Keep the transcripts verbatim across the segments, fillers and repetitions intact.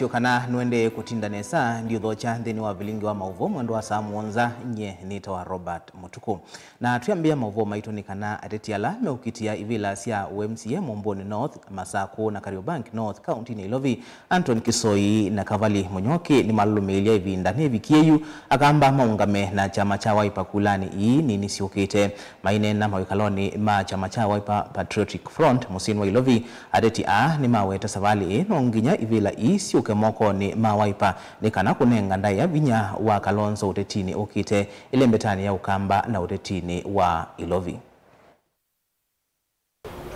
Syo kana nũendee kũtinda nesa, ndiũthokya nthĩnĩ wa vilingi wa maũvoo mwendo wa saa mũonza. Nyie nĩtawa Robert Mũtukũ. Na twĩambĩa maũvoo maitũ nĩ kana ateti ala meũkitĩa ivĩla sya ũ M C A Mũmbũnĩ North, Masakũ na Kariobangi North, kauntinĩ ya Ilovi, Anton Kisoi na Kavali Mũnyoki nĩmalũlũmĩĩlya ĩvinda nĩvikie yu akamba maũngame na kyama kya Wiper kulanĩ ii nini syũkĩte. Maineena mawĩkalonĩ ma kyama kya Wiper Patriotic Front mũsyĩnĩ wa Ilovi, ateti aa nĩmaweta savalĩ ĩĩ no nginya ivĩla ii syũke mokonĩ ma Wiper nĩ kana kũnenga ndaĩa vinya wa Kalonzo ũtetinĩ ũkĩte, ĩlembetanĩ ya Ũkamba na ũtetinĩ wa Ilovi.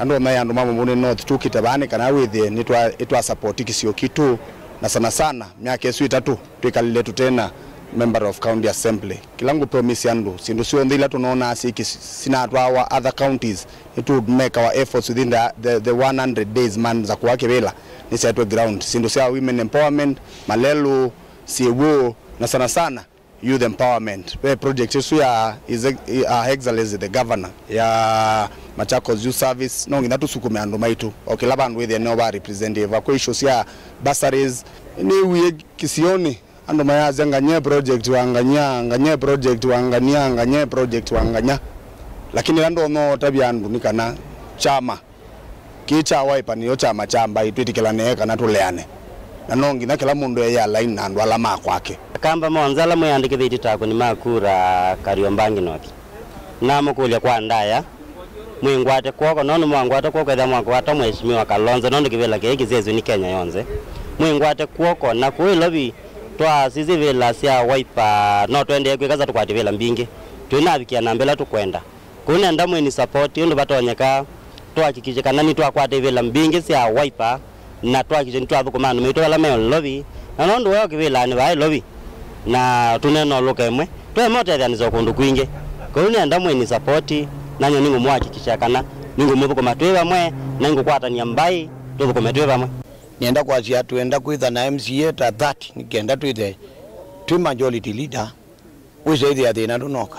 Andũ me andũ ma Mũmbũnĩ North tũkĩte vaa nĩ kana wĩthĩe nĩtwa, nĩtwa support kĩsio kitũ, na sana sana myaka ĩsu ĩtatũ twĩkalile tũtena member of county assembly. Kĩla ngũ promise andũ, syĩndũ syonthe ila tũnonaa syĩkĩ-, sinatwawa other counties, nĩtũmekawa efforts within the, the, the one hundred days man za kũa kĩvĩla nĩsyaetwe ground. Syĩndũ sya women empowerment, malelũ, syĩw'ũ, na sana sana youth empowerment. Ve project ĩsu ya His Ex-, Her Excellency the Governor ya Machakos Youth Service, no nginya tũsukume andũ maitũ o kĩla vandũ wĩthĩe nĩo va representative. Kwĩ issue sya bursaries, nĩwie kĩsionĩ andũ mayasya nganyie project wa nganyia, nganyie project wa nganyia, nganyie project wa nganyia. Lakini ĩla ndonya ũtavya andũ nĩ kana kyama kĩĩ kya Wiper nĩyo kyama kya mbaĩ, twĩtĩkĩlanĩe kana tũleane. Na no nginya kĩla mũndũ eya line na andũ ala ma kwake. Akamba monthe ala mwĩandĩkĩthĩtye ta akũni ma kura Kariobangi North, namũkũlya kwa ndaya, mwĩngwate kw'oko, nũndũ mwangwata kw'oko ethĩwa mwakwata Mheshimiwa Kalonzo, nũndũ kĩvĩla kĩĩ kĩseswe nĩ Kenya yonthe. Mwĩngwate kw'oko, na kũũ Ilovi twasisya ivĩla sya Wiper, no tũendee kwĩka ata tũkwate ivĩla mbingĩ? Twĩnavikĩa namba ĩla tũkwenda. Kũu nenda mwĩni support ũndũ vatonyeka, twakikisye kana nĩtwakwata ivĩla mbingĩ sya Wiper, na twakikisye nĩtwathũkũma andũ maitũ ala me Ilovi, na nũndũ weo kĩvĩlanĩ vaa Ilovi, na tũnenolũka ĩmwe, twaema ũtethanĩsya kũndũ kwingĩ. Kwoou nĩenda mwĩni support, nany'o nĩngũmũhakikisha kana nĩngũmũthũkũma twĩ vamwe, na nĩngũkwatany'a mbaĩ, tũthũkũme twĩ vamwe. Nĩenda kwasya twĩenda kwĩtha na M C A ta thirty, nĩ kenda twĩthe twĩ majority leader. Wĩsa ĩthĩa thĩna ndũnoka.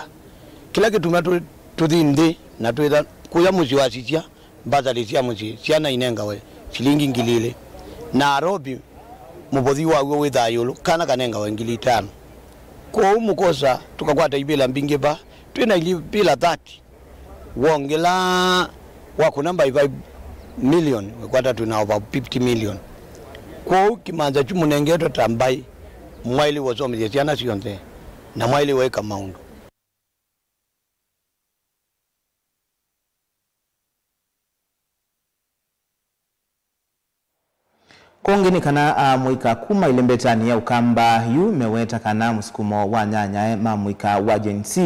Kĩla kĩtuma tũ-, tũthi nthĩ na twĩtha kũya mũsyĩ wasisya, mbatharĩ sya mũsyĩ, syana inengawe silingi ngili ilĩ. Nairobi, mũvothi waw'o wĩthaa ĩũlũ, kana kanengawe ngili itano. Kwoou mũkosa tũkakwata ivĩla mbingĩ va, twĩ na ivĩla thirty. Wongela wakũna mbaĩ five million, wĩkwata twĩ na over fifty million. Kwoou kĩmanza kyu mũnengetwe ta mbaĩ, mwaĩlĩwe ũsomethya syana syonthe, na mwaĩlĩwe ĩka maũndũ. Kũngĩ nĩ kana amũika kuma ĩlembetanĩ ya Ũkamba yu meweta kana mũsukumo wa anyanyae ma mũika wa Gen Z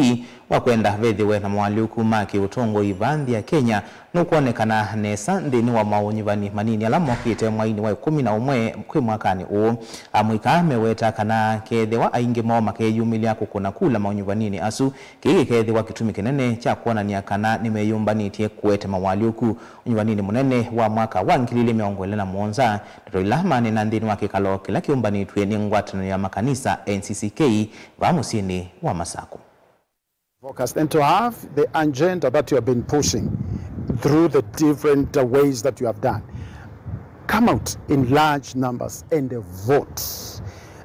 wa kwenda vethĩwe na moalyũku ma kĩũtongoi vaa nthĩ ya Kenya nũkwonekana nesa nthĩnĩ wa maũnyuvani manini ala mokĩte mwainĩ wa ĩkũmi na ũmwe kwĩ mwakanĩ ũũ. Amũika meweta kana kethĩwa aingĩ moo makeyumĩlya kũkũna kula maũnyuvaninĩ asu, kĩĩ kĩkethĩwa kĩtumi kĩnene kya kwonany'a kana nĩmeyũmbanĩtye kũete moalyũku. Ũnyuvaninĩ mũnene wa mwaka wa ngili ilĩ mĩongo ĩlĩ na mũonza, ndeto ila maneena nthĩnĩ wa kĩkalo kĩla kĩũmbanĩtw'e nĩ ngwatanĩo ya makanisa N C C K vaa mũsyĩnĩ wa Masakũ. Focused and to have the agenda that you have been pushing through the different, uh, ways that you have done. Come out in large numbers and, uh, vote.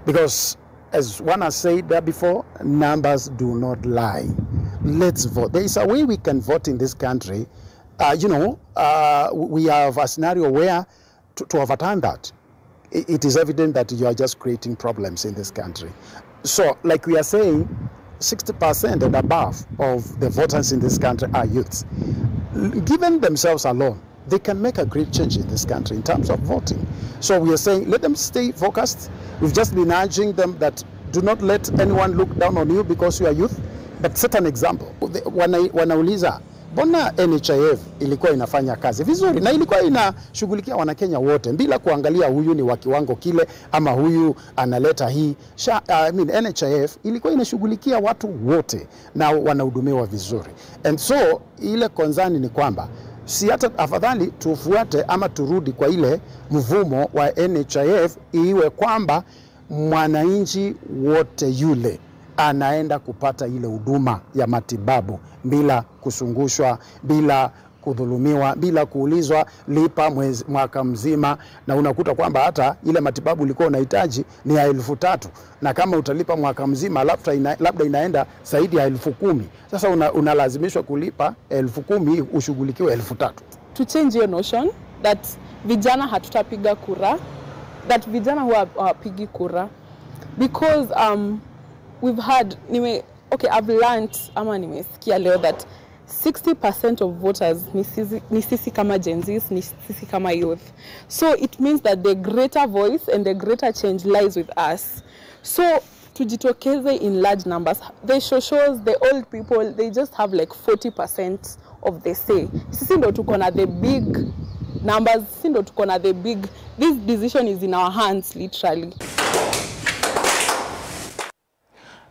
Because, as one has said there before, numbers do not lie. Let's vote. There is a way we can vote in this country. Uh, you know, uh, we have a scenario where to, to overturn that, i-, it is evident that you are just creating problems in this country. So, like we are saying, sixty percent and above of the voters in this country are youths. L-, given themselves alone, they can make a great change in this country in terms of voting. So we are saying, let them stay focused. We've just been urging them that do not let anyone look down on you because you are youth, but set an example. The-, wana-, wanauliza, mbona N H I F ilikuwa inafanya kazi vizuri na ilikuwa inashughulikia Wanakenya wote bila kuangalia huyu ni wa kiwango kile ama huyu analeta hii. Sha-, I mean, N H I F ilikuwa inashughulikia watu wote na wanahudumiwa vizuri. And so, ile concern ni kwamba si hata afadhali tufuate ama turudi kwa ile mfumo wa N H I F, iwe kwamba mwananchi wote yule anaenda kupata ile huduma ya matibabu bila kusungushwa, bila kudhulumiwa bila kuulizwa, lipa mwezi, mwaka mzima, na unakuta kwamba hata ile matibabu ulikuwa unahitaji ni ya elfu tatu, na kama utalipa mwaka mzima, labda ina-, labda inaenda zaidi ya elfu kumi. Sasa una-, unalazimishwa kulipa elfu kumi ushughulikiwe elfu tatu. To change your notion that vijana hatutapiga kura, that vijana huwa hawapigi kura, because, um, we've had, nime-, okay, I've learned, ama nimesikia leo, that sixty percent of voters ni sisi, ni sisi kama Gen Zs, ni sisi kama youth. So it means that the greater voice and the greater change lies with us. So tujitokeze in large numbers. The shoshos, the old people, they just have like forty percent of the say. Sisi ndo tuko na the big numbers, sisi ndo tuko na the big, this decision is in our hands, literally.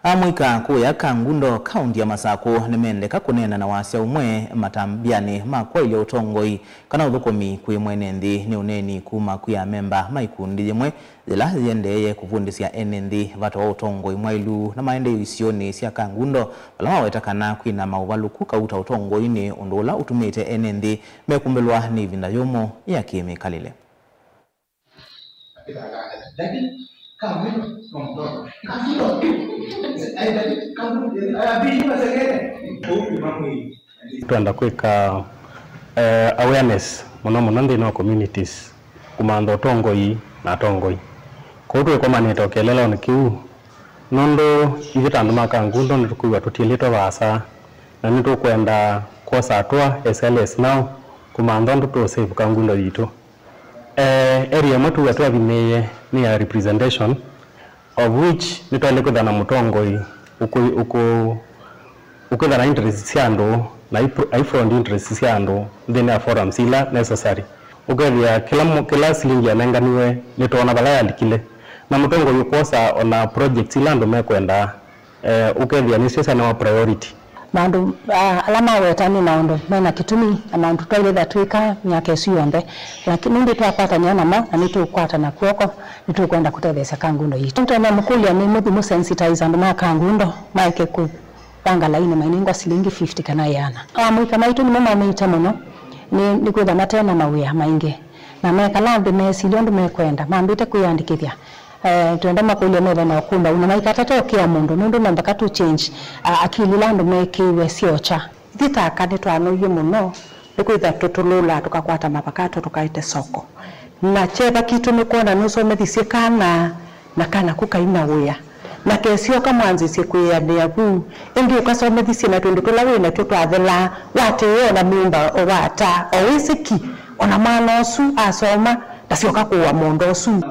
Amũika kũya Kangundo, kaunti ya Masakũ, nĩmendeka kũneena na wasya ũmwe matambyanĩ ma kwaĩlya ũtongoi kana ũthũkũmi kwĩ mwene nthĩ. Nĩ ũneeni kuma kwĩ amemba ma ikundi yĩmwe yĩla yĩendeeye kũvundĩsya ene nthĩ vata wa ũtongoi mwaĩlu na maendeeo isionĩ sya Kangundo, vala maweta kana kwĩna maũvalũku kauta ũtongoinĩ, ũndũ ũla ũtumĩte ene nthĩ mekumbĩlwa nĩ ĩvinda yũmũ ya kĩmĩkalĩle. Twenda kwĩka, eh, awareness mũno mũno nthĩnĩ wa communities, kũmantha ũtongoi na atongoi. Kwoou twĩkomanĩte o kĩeleelonĩ kĩu, nũndũ ithyĩ ta andũ ma Kangundo nĩtũkwĩw'a tũtiĩlĩtwe vaasa, na nĩtũkwenda kwosa atũa as early as now kũmantha ũndũ tũũsave Kangundo yitũ. Eh, area ĩmwe tuwe twathimĩĩe nĩ ya representation, of which nĩtwaĩle kwĩthana mũtongoi ũkũ-, ũkũ-, ũkwĩthana interest sya andũ na aipro-, aifront interest sya andũ nthĩnĩ wa forums ila necessary. Ũkethĩa kĩla mũ-, kĩla silingi yanenganiwe nĩtwoona vala yalikile, na mũtongoi ũkwosa ona projects ila andũ mekwenda. Eh, ũkethĩa nĩsyo syanewa priority. Maũndũ, ah, ala maweta nĩ maũndũ mena kĩtumi na maũndũ twaĩlĩte twĩka myaka ĩsu yonthe. Lakini nũndũ twakwatany'a namo na nĩtũkwatana kw'oko, nĩtũkwenda kũtetheesya Kangundo yitũ. Nĩtũmũkũlya nĩ mũthi mũsensitize andũ ma Kangundo maeke kũvanga laini mainengwa silingi fifty kana ĩana. Amũika maitũ nĩmo maũmĩĩte mũno nĩ, nĩ kwĩtha mate na mawĩa maingĩ. Na mekala nthĩ mesilya ũndũ mekwenda, mambĩte kwĩyandĩkĩthya. Eh, twenda makũlye metha na ũkũmbaũ, na maikatate ũkĩa mũndũ, nũndũ no mpaka tũ change, ah, akili ila andũ mekĩiwe syokya. Ithyĩ ta aka nĩtwanoie mũno, nĩkwĩtha tũtũlũlaa tũkakwata mavakato tũkaete soko. Na kyeva kitũ nĩkwona nũsomethisye kana, na kana kũ kaina wĩa. Na kesyoka mwanzĩsye kwĩanĩa vu, ĩngĩ ũkasomethisye na twĩndũ tũla wĩ natw'o twathelaa, watĩĩe ona myũmba o wata, o wĩsĩ ki, ona mwana ũsu asoma, ndasyoka kũũa mũũnda ũsu.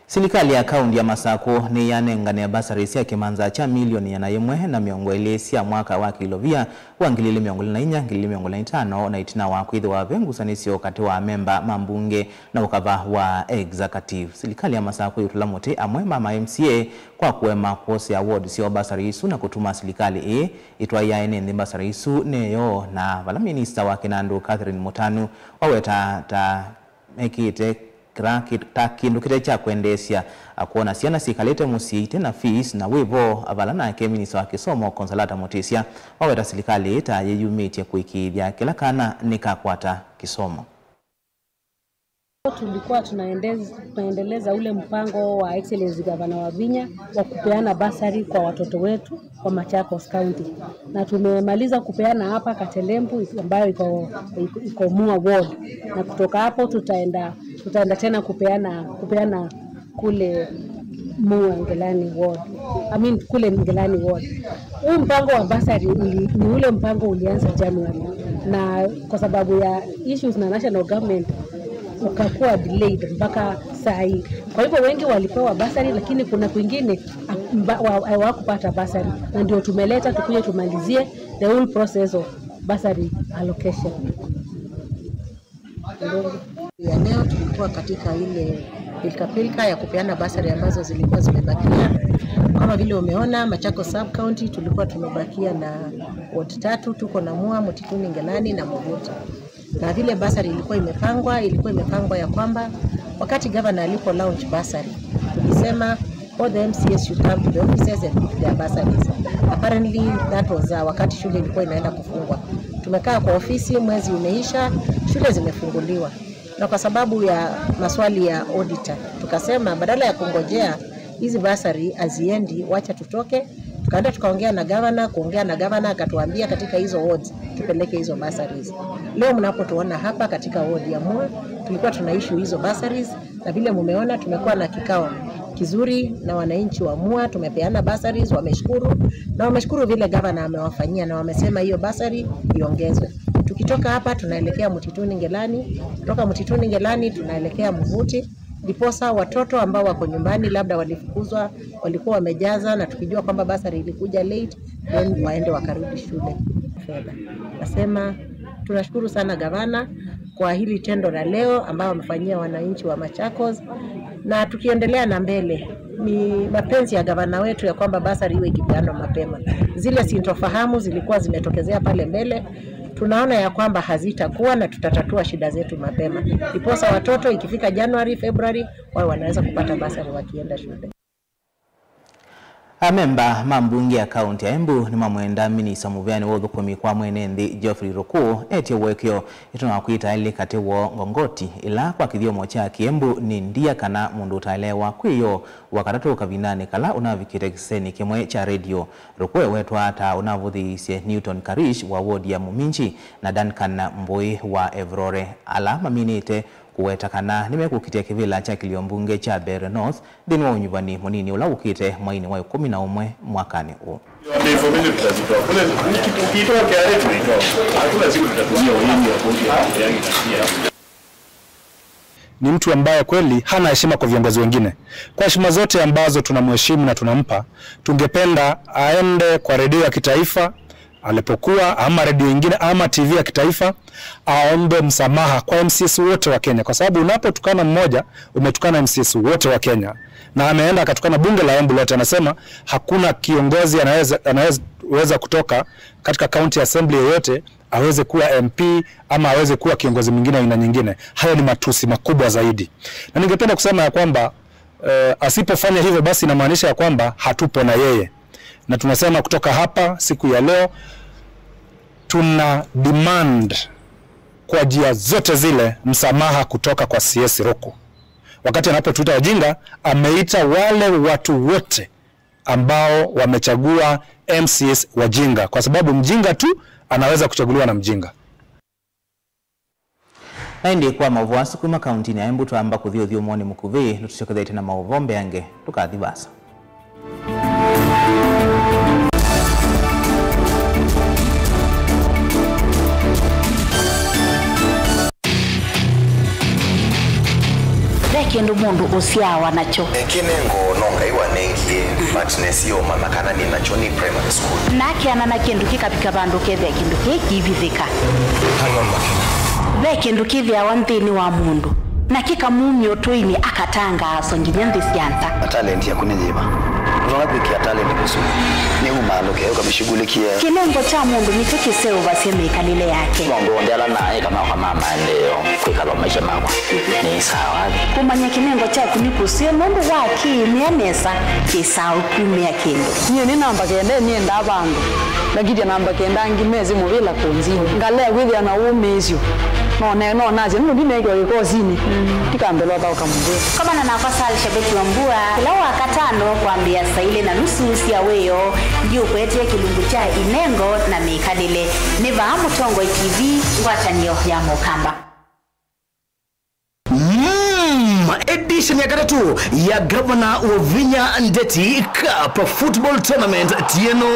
Silikalĩ ya kaunti ya Masakũ nĩyanengane basari sya kĩmanza kya milioni ĩana yĩmwe na mĩongo ĩlĩ sya mwaka wa kĩilovia wa ngili ilĩ mĩongo ĩlĩ na inya, ngili ilĩ mĩongo ĩlĩ na itano, na ĩtina wa kwĩthĩwa ve ngusanĩsyo katĩ wa amemba ma mbunge na ũkava wa executive. Silikalĩ ya Masakũ yĩtũla mũtĩ amwe ma ma M C A kwa kũema kwosea ward syoo basari isu na kũtuma silikalĩ ĩĩ ĩtwaĩa ene nthĩ basari isu nĩ yoo, na vala minista wa kĩnandũ Catherine Mũtanu waweta ta mekĩte kĩla kĩ-, ta kĩndũ kĩte kya kwendeesya, a, kwona syana syĩkalĩte mũsyĩ ite na fees na wĩ vo, a, vala nake minista wa kĩsomo Consolata Mũtĩsya waweta silikalĩ ĩĩ ta yĩyumĩtye kũĩkĩĩthya kĩla kana nĩkakwata kĩsomo. Tulikuwa tunaendez-, tunaendeleza ule mpango wa Excellency Gavana Wavinya wa kupeana bursary kwa watoto wetu wa Machakos County. Na tumemaliza kupeana hapa Katelembu, ambayo iko, iko, iko Mua Ward. Na kutoka hapo tutaenda, tutaenda tena kupeana, kupeana kule Mua Ngelani Ward. I mean, kule Ngelani Ward. Huu mpango wa bursary uli-, ni ule mpango ulianza January. Na kwa sababu ya issues na national government, ukakuwa delayed mpaka saa hii. Kwa hivyo wengi walipewa bursary, lakini kuna kwingine mba-, wa-, hawakupata bursary, na ndio tumeleta tukuje tumalizie the whole process of bursary allocation. Ya leo tulikuwa katika ile pilkapilka ya kupeana bursary ambazo zilikuwa zimebakia. Kama vile umeona, Machakos Sub County tulikuwa tumebakia na ward tatu, tuko na Mua, Mutituni, Ngelani na Muvuta. Na vile bursary ilikuwa imepangwa, ilikuwa imepangwa ya kwamba wakati governor alipo launch bursary, tulisema all the M C As should come to the offices and pick their bursaries. Apparently, that was, uh, wakati shule ilikuwa inaenda kufungwa. Tumekaa kwa ofisi, mwezi umeisha, shule zimefunguliwa. Na kwa sababu ya maswali ya auditor, tukasema badala ya kungojea hizi bursary haziendi, wacha tutoke. Tukaenda tukaongea na governor, kuongea na governor akatuambia katika hizo wards tupeleke hizo bursaries. Leo mnapotuona hapa katika ward ya Mua, tulikuwa tuna issue hizo bursaries, na vile mumeona, tumekuwa na kikao kizuri na wananchi wa Mua, tumepeana bursaries, wameshukuru, na wameshukuru vile governor amewafanyia, na wamesema hiyo bursary iongezwe. Tukitoka hapa, tunaelekea Mtituni Ngelani, kutoka Mtituni Ngelani tunaelekea Mvuti, ndiposa watoto ambao wako nyumbani labda walifukuzwa, walikuwa wamejaza, na tukijua kwamba bursary ilikuja late, then waende wakarudi shule. Fedha. Nasema tunashukuru sana gavana kwa hili tendo la leo ambao wamefanyia wananchi wa Machakos, na tukiendelea na mbele, ni mapenzi ya gavana wetu ya kwamba bursary iwe ikipeanwa mapema. Zile sintofahamu zilikuwa zimetokezea pale mbele, tunaona ya kwamba hazitakuwa, na tutatatua shida zetu mapema, ndiposa watoto ikifika January, February, wawe wanaweza kupata bursary wakienda shule. Amemba ma mbunge ya kaunti ya Embu nĩmamwenda minista mũvĩanĩ wa ũthũkũmi kwa mwene nthĩ Geoffrey Ruku etie ũekeo ĩtina wa kwĩtaĩlĩ katĩ woo ngongoti, ĩla kwa kĩthyomo kya Kĩembu nĩ ndia kana mũndũ ũtaelewa kwĩ yo, Wakatatũ kavindanĩ kala ũnavikĩte kĩsenĩ kĩmwe kya redio. Ruku ewetwa ta ũnavũthĩĩisye Newton Karish wa wodi ya Muminji na Duncan Mbũĩ wa Evrore, ala maminĩte kũweta kana nĩmekũkitĩa kĩvĩla kya kĩlio mbunge kya Mbeere North nthĩnĩ wa ũnyuvani mũnini ũla wũkĩte mweinĩ wa ĩkũmi na ũmwe mwakanĩ ũũ. Ndio, ndio, vile tutazitoa. Kule, uki-, ukiitoa K R A tunaitoa. Hakuna siku tutatumia wenyewe ya kuja, ya kuja. Ni mtu ambaye kweli hana heshima kwa viongozi wengine. Kwa heshima zote ambazo tunamheshimu na tunampa, tungependa aende kwa redio ya kitaifa alipokuwa, ama redio ingine, ama T V ya kitaifa, aombe msamaha kwa M C As wote wa Kenya, kwa sababu unapotukana mmoja, umetukana M C As wote wa Kenya. Na ameenda akatukana bunge la Embu lote, anasema hakuna kiongozi anaweza, anaweza kutoka katika county assembly yoyote aweze kuwa M P ama aweze kuwa kiongozi mwingine wa aina nyingine. Hayo ni matusi makubwa zaidi. Na ningependa kusema ya kwamba, eh, asipofanya hivyo, basi inamaanisha ya kwamba hatupo na yeye. Na tunasema kutoka hapa siku ya leo, tuna demand kwa njia zote zile msamaha kutoka kwa C S Ruku. Wakati anapotuita wajinga, ameita wale watu wote ambao wamechagua M C As wajinga, kwa sababu mjinga tu anaweza kuchaguliwa na mjinga. Na ĩndĩ kwa maũvoo asu kuma kauntinĩ ya Embu, twamba kũthi ũthyũmũonĩ mũkuvĩ, nĩtũsyokethete na maũvoo mbeange. Ndũkathi vaasa. Ve kĩndũ mũndũ ũsyaawa nakyo. Kĩnengo no Ngai wanengie, but nesĩ ũmanya kana nĩ nakyo nĩ primary school. Na akeana na kĩndũ kĩkavika vandũ kethĩa kĩndũ kĩĩ kĩivithĩka. Hang on, Makena. Ve kĩndũ kĩthĩawa nthĩnĩ wa mũndũ, na kĩkamumya ũtũinĩ, akatangaaswa nginya nthĩ sya nza. Talent yaku nĩ yĩva? Ũtonya kwĩkĩa talent kũsu. Nĩ uma andũ ke ũkamĩshughulikie. Kĩnengo kya mũndũ nĩkyo kĩseũvasya mĩkalĩle yake. Maũndũ onthe ala naĩ kana kwa ma maendeeo kwĩkala maisha makwa nĩ sawa. Kũmanya kĩnengo kyaku nĩ kũseo nũndũ wa kĩĩmĩa nesa kĩsaa ũkumĩa kĩndũ. Nyie nĩ namba kenda nĩendaa vandũ. Ngakitya namba kenda angĩ mesĩ mũvĩla kũnzinĩ. Ngalea kwĩthĩa na ũmĩĩsyo. No ne-, no nasya nũndũ ndineekiwa kĩkosinĩ. Ndikambĩlwa thaũka mũvĩa. Komana nakwa Sal Shabeki wa Mbua kĩla Wakatano kwambĩĩa saa ilĩ na nusu sya wĩoo. Ndiũkũetee kĩlungu kya inengo na mĩkalĩle. Nĩ vaa Mũtongoi T V, ngwatanĩo ya Mũkamba. Mm, edition ya katatũ ya Gavana Wavinya Ndeti Cup Football Tournament tieno.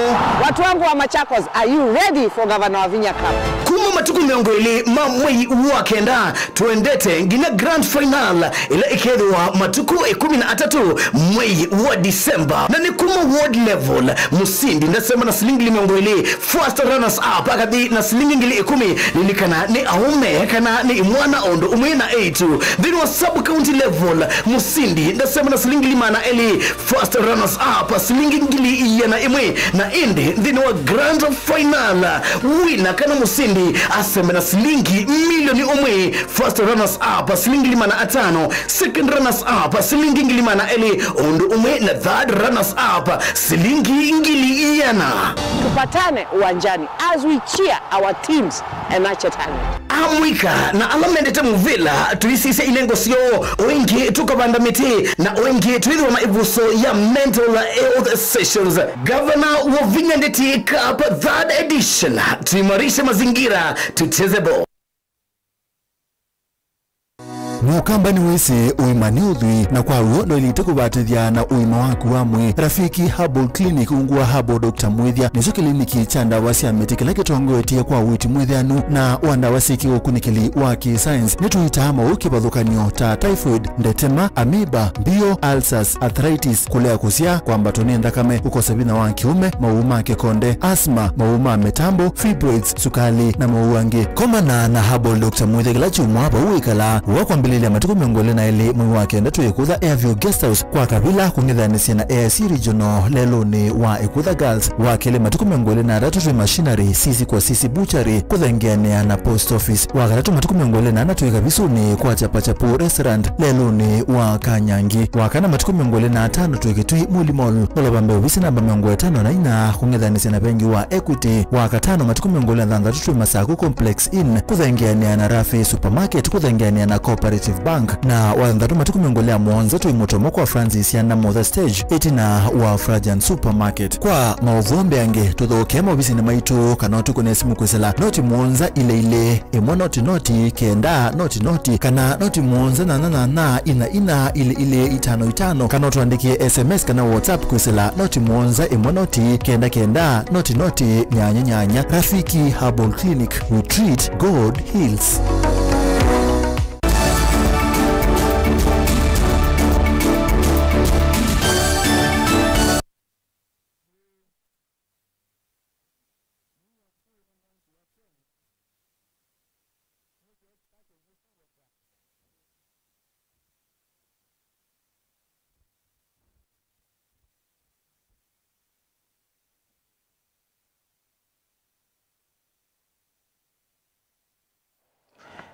Watu wangu wa Machakos, are you ready for Gavana Wavinya Cup? Kuma matukũ mĩongo ĩlĩ ma mwei wa kenda, twendete nginya grand final ĩla ĩkethĩwa matukũ ĩkũmi na atatũ mwei wa December. Na nĩ kuma ward level, mũsindi ndasema na silingi mĩongo ĩlĩ, first runners up akathi na silingi ngili ĩkũmi. Lilikana nĩ aũme kana nĩ imwana o ũndũ ũmwe na eĩtu. Nthĩnĩ wa sub county level, Mũsindi ndasema na silingi ngili maana elĩ, first runners up silingi ngili ĩana ĩmwe, na ĩndĩ nthĩnĩ wa grand final, wina kana mũsindi asema na silingi milioni ũmwe, first runners up silingi ngili maana atano, second runners up silingi ngili maana elĩ, ũndũ ũmwe na third runners up silingi ngili ĩana. Tupatane uwanjani as we cheer our teams and nurture talent. Amũika na ala mendete mũvĩla, tũisisya inengo syoo, o ĩngĩ tũkavanda mĩtĩ, na o ĩngĩ twĩthĩwa na ĩvuso ya mental health sessions. Gavana wa Vinya Ndeti Cup third edition, tuimarishe mazingira, tucheze ball. Mũkamba nĩwĩsĩ ũima nĩ ũthwii, na kwa w'o ndwaĩlĩte kũvatĩthya na ũima waku wa mwĩĩ. Rafiki Herbal Clinic, ungu wa Herbal Doctor Mwĩthya, nĩkyo kĩliniki kya ndawa sya mĩtĩ kĩla kĩtongoetye kwa ũiiti mwĩthĩanu na wa ndawa syĩ kĩũkunĩkĩli wa kĩ-science. Nĩtũitaa maũũ kĩvathũkany'o ta typhoid, ndetema, amoeba, mbio, ulcers, arthritis, kũlea kũsyaa, kwambatwa nĩ nthakame, kũkosa vinya wa kĩũme, maũũ ma kĩkonde, asthma, maũũ ma mĩtambo, fibroids, sukali, na maũũ angĩ. Komana na Herbal Doctor Mwĩthya kĩla kyumwa vau wĩkalaa. Wa kwambĩlĩlya matukũ mĩongo ĩlĩ na elĩ mwei wa kenda twĩ Ĩkũtha Airview Guest House kwa Kavila, kũng'ethanĩsya na A I C Regional lelũnĩ wa Ĩkũtha Girls. Wa kelĩ matukũ mĩongo ĩlĩ na atatũ twĩ Machinery, sisi kwa sisi butchery, kũthengeanĩa na post office. Wa katatũ matukũ mĩongo ĩlĩ na ana twĩ Kavisunĩ kwa Chapachapu Restaurant lelũnĩ wa Kanyangi. Wa kana matukũ mĩongo ĩlĩ na atano twĩ Kĩtui Muli Mall, ũla vambe ovisi namba mĩongo ĩtano na inya, kũng'ethanĩsya na vengi wa Equity. Wa katano matukũ mĩongo ĩlĩ na thanthatũ twĩ Masaku Complex Inn, kũthengeanĩa na Rafi Supermarket, kũthengeanĩa na Cooperative Bank. Na wa thanthatũ matukũ mĩongo ĩlĩ na mũonza twĩ Mũtomo kwa Francis Yana Mother Stage, ĩtina wa Frajan Supermarket. Kwa maũvoo mbeange, tũthokee maovisinĩ maitũ kana ũtũkũne simũ kwĩsĩla noti mũonza ilĩ ilĩ, ĩmwe noti noti, kenda noti noti, kana noti mũonza nyanya nyanya, inya inya, ilĩ ilĩ, itano itano, kana ũtũandĩkĩe S M S kana WhatsApp kwĩsĩla noti mũonza, ĩmwe noti, kenda kenda, noti noti, nyanya nyanya. Rafiki Herbal Clinic, we treat, God heals.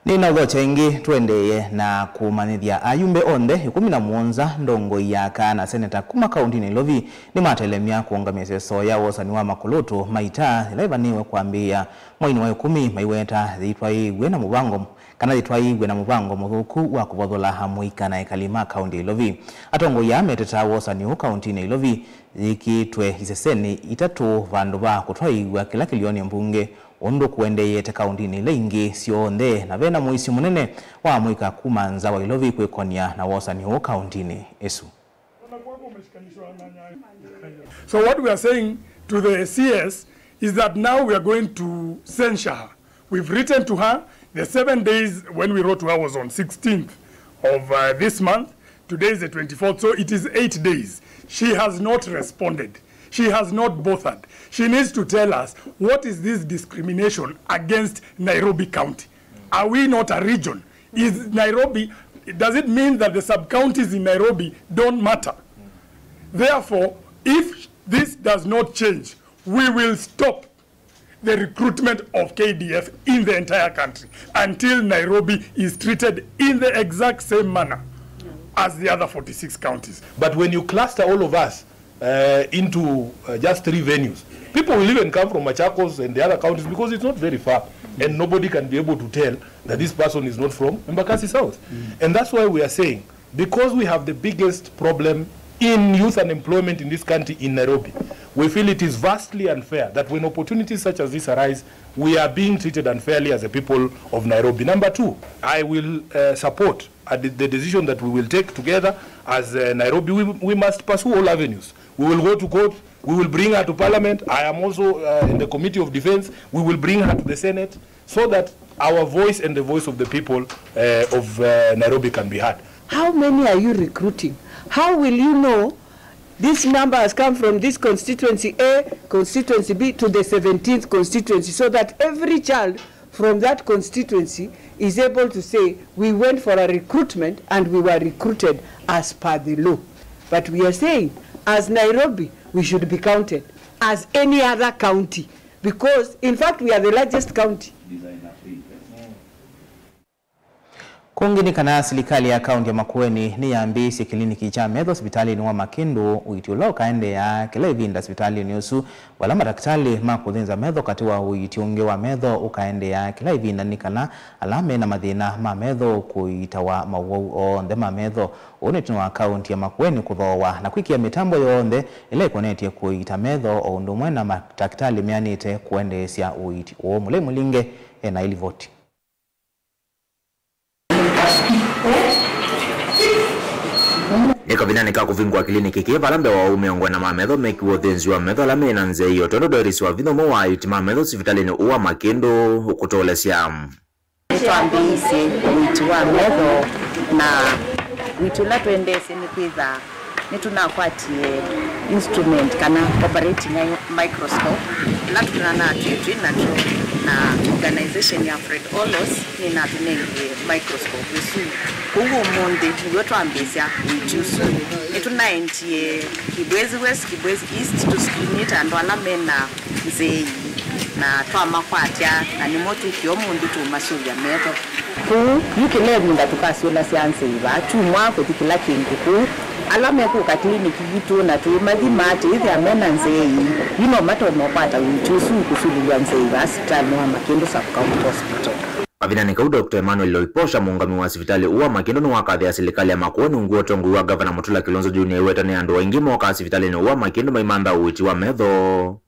Nĩnaũthokya ĩngĩ, tũendeeye na kũmanyĩthya ayumbe onthe ĩkũmi na mũonza, ndongoi ya aka na seneta kuma kaũntinĩ ya Ilovi nĩmatelemya kũũngamya ĩseso ya wosani wa makulũtũ ma itaa yĩla ĩvanĩĩwe kwambĩĩa mweinĩ wa ĩkũmi, maiweta yĩitwaĩĩw'e na mũvango, kana yĩtwaĩĩw'e na mũvango mũthũku wa kũvothũla amũika na ekali ma kaũnti ya Ilovi. Atongoi aa metetaa wosani ũũ kaũntinĩ ya Ilovi yĩkĩĩtwe isesenĩ itatũ vandũ va kũtwaĩĩw'a kĩla kĩlionĩ mbunge, ũndũ kũendeeyete kaũntinĩ ila ingĩ syonthe, na ve na mũisyo mũnene wa amũika kuma nza wa Ilovi kwĩkonia na wosani ũũ kaũntinĩ ĩsu. So what we are saying to the C S is that now we are going to censure her. We've written to her. The seven days when we wrote to her was on sixteenth of, uh, this month. Today is the twenty-fourth, so it is eight days. She has not responded. She has not bothered. She needs to tell us, what is this discrimination against Nairobi County? Are we not a region? Is Nairobi, does it mean that the sub-counties in Nairobi don't matter? Therefore, if this does not change, we will stop the recruitment of K D F in the entire country until Nairobi is treated in the exact same manner as the other forty-six counties. But when you cluster all of us, uh, into, uh, just three venues, people will even come from Machakos and the other counties because it's not very far and nobody can be able to tell that this person is not from Embakasi South. And that's why we are saying, because we have the biggest problem in youth unemployment in this country, in Nairobi, we feel it is vastly unfair that when opportunities such as this arise, we are being treated unfairly as the people of Nairobi. Number two, I will, uh, support, uh, the, the decision that we will take together as, uh, Nairobi. We, we must pursue all avenues. We will go to court. We will bring her to parliament. I am also, uh, in the Committee of Defense. We will bring her to the Senate so that our voice and the voice of the people, uh, of, uh, Nairobi can be heard. How many are you recruiting? How will you know this number has come from this constituency A, constituency B to the seventeenth constituency, so that every child from that constituency is able to say, "We went for a recruitment and we were recruited as per the law." But we are saying, as Nairobi, we should be counted as any other county, because in fact we are the largest county. Kũngĩ nĩ kana silikalĩ ya kaunti ya Makueni nĩyambĩĩsye kĩliniki kya metho sivitalĩnĩ wa Makĩndũ, ũiiti ũla ũkaendeeaa kĩla ĩvinda sivitalĩnĩ ũsu, vala matakĩtalĩ ma kũthĩnza metho katĩ wa ũiiti ũngĩ wa metho ũkaendeeaa kĩla ĩvinda, nĩ kana ala me na mathĩna ma metho kũiitawa mawau onthe ma metho. Ũũ nĩ ĩtina wa kaunti ya Makueni kũthooa na kwĩkĩa mĩtambo yonthe ĩla ĩkonetye kũiita metho, o ũndũ ũmwe na matakĩtalĩ meanĩte kũendeesya ũiiti ũũ. Mũlei Mũlinge e na ĩlivoti. Nĩ kavindanĩ ka kũvingũa kĩliniki kĩĩ, vala mbee wa ũu mĩongo ĩna ma metho mekiwe ũthĩnzi wa metho ala me na nzĩa ĩyo, twendũ Doris Wavinya, ũmwe wa aiti ma metho sivitalĩnĩ ũũ wa Makĩndũ, ũkũtũelesya. Nĩtwambĩĩisye ũiiti wa metho, na ũiiti ũla twendeesye nĩ kwĩtha nĩtũnakwatie instrument kana operating microscope, ĩla tũtanaa twĩ twĩ natyo, na organization ya Fred Hollows nĩnatũnengie microscope ĩsu. Kwoou ũmũnthĩ nĩw'o twambĩĩsya ũiiti ũsu. Nĩtũnaendie Kibwezi West, Kibwezi East, tũscreenĩte andũ ala me na nzei, na twamakwatya, na nĩmo twĩkie ũmũnthĩ tũũmasũvya metho. Kwoou, yu kĩla ĩvinda tũkasyũlasya nzei vaa kyumwa kũthi kĩla kĩngĩ. Kwoou, ala mekũka kliniki yitũ na tũimathima, twĩthĩa me na nzei, yu no matonya ũkwata ũiiti ũsu kũsulilw'a nzei vaa sivitalĩ wa Makĩndũ Sub-County Hospital. Kavindanĩ kau, Doctor Emmanuel Loiposha, mũũngamĩi wa sivitalĩ ũũ wa Makĩndũ, nĩwakathĩa silikalĩ ya Makueni ungu wa ũtongoi wa Ngavana Mutula Kilonzo Junior aiweta nĩ andũ aingĩ mokaa sivitalĩnĩ ũũ wa Makĩndũ maimantha ũiiti wa metho,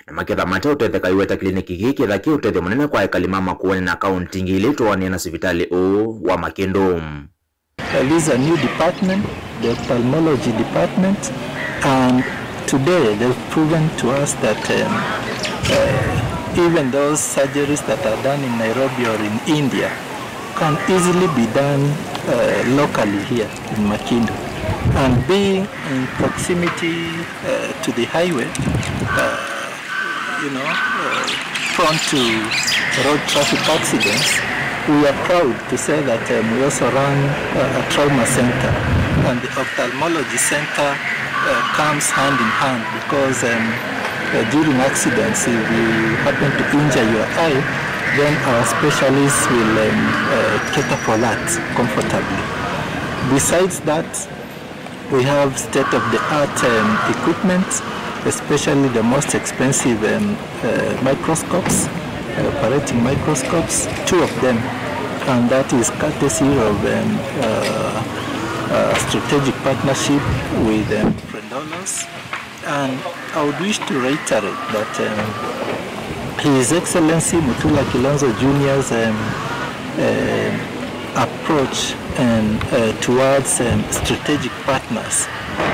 na maketha mate ũtetheka aiweta kĩliniki kĩĩ kĩtha kĩ ũtethyo mũnene kwa ekali ma Makueni na kaunti ingĩ ila itũanĩe na sivitalĩ ũũ wa Makĩndũ. Uh, this is a new department, the ophthalmology department, and today they've proven to us that, um, uh, even those surgeries that are done in Nairobi or in India can easily be done, uh, locally here in Makĩndũ. And being in proximity, uh, to the highway, uh, you know, uh, prone to road traffic accidents, we are proud to say that, um, we also run, uh, a trauma center, and the ophthalmology center, uh, comes hand in hand because, um, uh, during accidents, if you happen to injure your eye, then our specialists will, um, uh, cater for that comfortably. Besides that, we have state-of-the-art, um, equipment, especially the most expensive, um, uh, microscopes, uh, operating microscopes, two of them, and that is courtesy of, um, uh, uh, strategic partnership with, um, Fred Hollows. And I would wish to reiterate that, um, His Excellency Mutula Kilonzo Junior's, um, um, approach and, uh, towards, um, strategic partners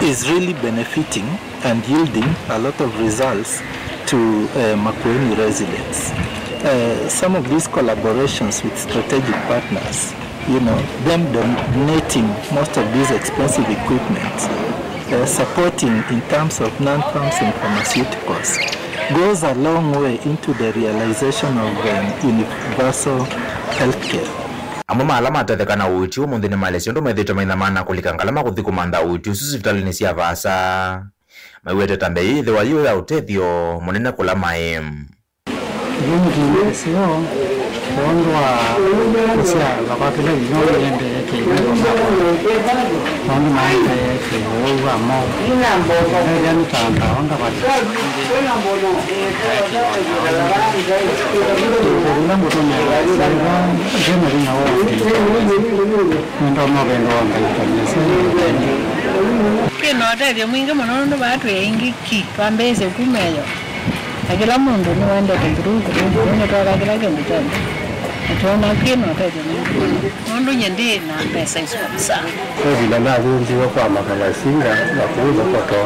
is really benefiting and yielding a lot of results to, uh, Makueni residents. Uh, some of these collaborations with strategic partners, you know, them donating most of these expensive equipment, uh, supporting in terms of non-farms and pharmaceuticals, goes a long way into the realization of, um, universal healthcare. Amwe ma ala matetheka na ũiiti ũmũnthĩ nĩmaelesya ũndũ methĩĩtwe maithamaana kũlika ngalama kũthi kũmantha ũiiti ũsu sivitalĩnĩ sya vaasa, maiwetete mbee yĩthĩwa yĩ ya ũtethyo mũnene kũla maĩ. Yu nĩtindĩkĩsyo kwondũ wa kũsyaĩwa kwa kĩla ĩvinda ũendee kĩw'ũ makwa, maũndũ maendee kĩw'ũ wa mo. Ndethya nĩ ta ndawa ngavati ĩngĩ. Ĩla ngũtũmĩa syĩva ndĩ na vinya wa ũtethyo, nĩndonya ũvendo wa Ngai ũtonyesya. Twĩ na ũtethyo mwingĩ mũno nũndũ vaa twĩ aingĩ ki twambĩĩsye kuma ĩyo. Na kĩla mũndũ nĩwendete through, through, through, nĩtweka kĩla kĩndũ kyonthe. Na twona kwĩ na ũtethyo mwingĩ mũno. Nũndũ nyie ndĩ na mbesa isu kabisa. Ve ĩvinda nathĩnziwe kwa makalasinga na kũu Thokoto,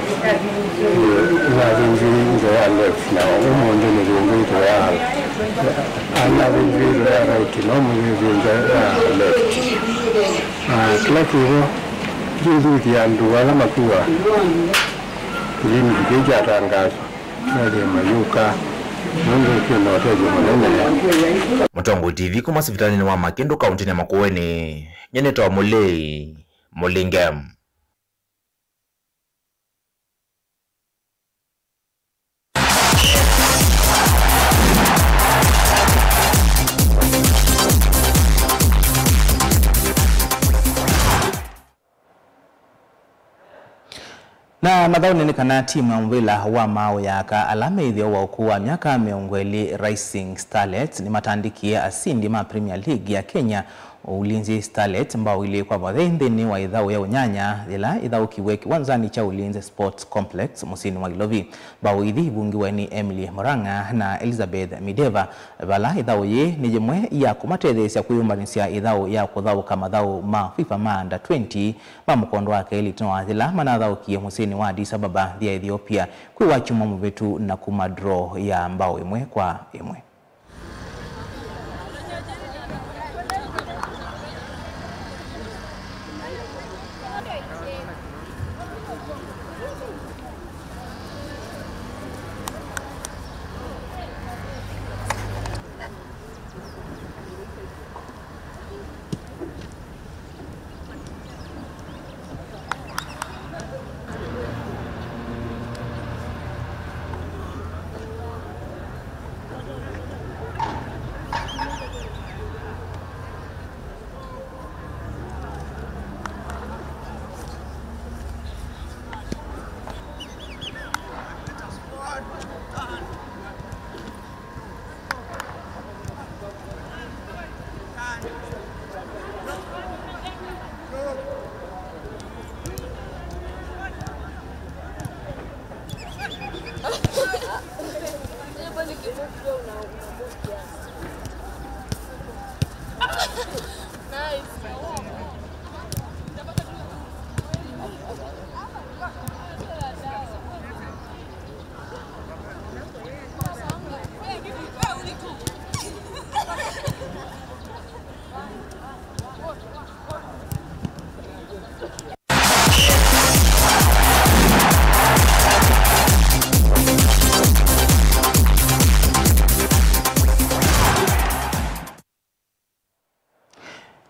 nathĩnziwe nzĩa ya left, na ũmũnthĩ nĩthĩnzĩtwe ya, nathĩnziwe nzĩa ya right, no mũthĩnziwe nzĩa ya left. Ah, kĩla kĩvo, ndithuthya andũ ala makuaa kĩliniki kĩu kyatangaaswa. Methĩe mayũka, Nũndũ twĩ na ũtethyo mũnene. Mũtongoi T V kuma sivitalĩnĩ wa Makĩndũ kaũntĩnĩ ya Makueni, nyie nĩtawa Mũlei Mũlinge. Na mathaũnĩ nĩ kana timu ya mũvĩla wa maaũ ya aka ala me ĩtheo wa ũkũũ wa myaka mĩongo ĩlĩ, Rising Starlets, nĩmatandĩkie asindi ma Premier League ya Kenya, Ulinzi Starlets, mbao ilĩ kwa vathe nthĩnĩ wa ĩthaũ ya ũnyanya yĩla ĩthaũkiwe kĩwanzanĩ kya Ulinzi Sports Complex mũsyĩnĩ wa Ilovi. Mbao ithi ivungiwe nĩ Emily Moranga na Elizabeth Mideva, vala ĩthaũ yĩĩ nĩ yĩmwe ya kũmatetheesya kwĩyũmbanĩsya ĩthaũ ya kũthaũka mathaũ ma FIFA ma under twenty ma mũkondo wa kelĩ ĩtina wa yĩla manathaũkie mũsyĩnĩ wa Addis Ababa, nthĩ ya Ethiopia, kwĩ wakyumwa mũvĩtu na kuma draw ya mbao ĩmwe kwa ĩmwe.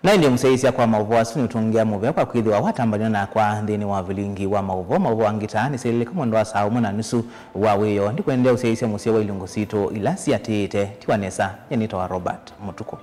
Na ĩndĩ mũsyaĩĩsya kwa maũvoo asu nĩũtũngĩa mũvea kwa kwĩthĩwa watambanĩwa nakwa nthĩnĩ wa vilingi wa maũvoo. Maũvoo angĩ ta nĩsyelelĩka mwendo wa saa ũmwe na nusu wa wĩoo. Ndikũendeea ũsyaĩĩsya mũseo wa ilungu sitũ ila siatĩĩte. Tiwa nesa, nyie nĩtawa Robert Mũtukũ.